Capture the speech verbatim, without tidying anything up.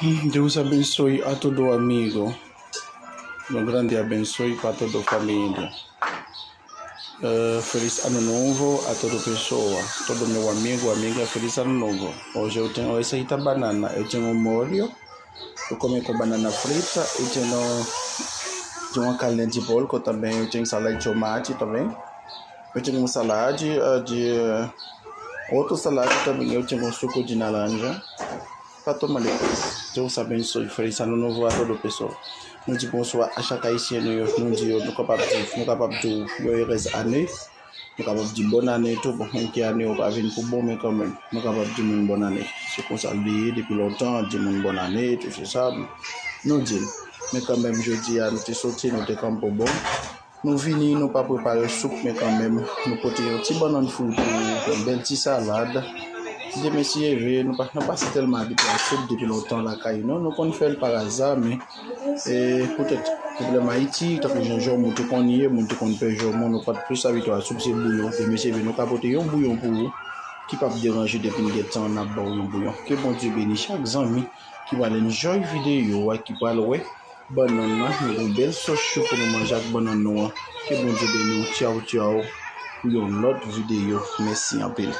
Deus abençoe a todo amigo. Un grande abençoe para todo família. Eh, feliz ano novo a todo pessoa, todo meu amigo, amiga, feliz ano novo. Hoje eu tenho essa ita banana, eu tenho molho, eu comi com banana frita, eu tenho, tenho uma carne de porco também, eu tenho salada de tomate também. Eu tenho uma salada, eh, de, eh, outra salada também, eu tenho um suco de laranja. Para tomar depois. Deus abençoe, feliz ano novo a todo pessoa. Nou di bonswa a chak ayisyen nou yo, nou di yo, nou kapab di, nou kapab di yo erez ane, nou kapab di bòn ane tou, bon, menm ke ane yo pa vin pou bon, men kanmenm, nou kapab di moun bòn ane. Se konsa l ye, depi lontan, di moun bòn ane, tou se sa, nou di l. Men kanmenm, jodi a, nou te soti, nou te kanpe bon. Nou vini, nou pa prepare soup, men kanmenm, nou pote yon ti bannann fri pou ou, yon bèl ti salad. Demen si Dye vle, nou pa, nou pase tèlman abitye a soup depi lontan lakay nou. Nou konn fè l pa aza, men, e, poutèt pwoblèm Ayiti, tankou jan jòmou te konn ye, moun te konn pè jòmou, nou pa t plis abitye a soup, se bouyon. Demen si Dye vle, nou ka pote yon bouyon pou ou, ki p ap deranje depi n gen tan, n ap ba w yon bouyon. Ke Bondye beni chak zanmi ki pral enjoy videyo a, ki pral wè bannann nan, nou gen bèl sos chou pou nou manje ak bannann nou an. Ke Bondye beni w. Tchaw, tchaw. Pou yon lòt videyo. Mèsi anpil.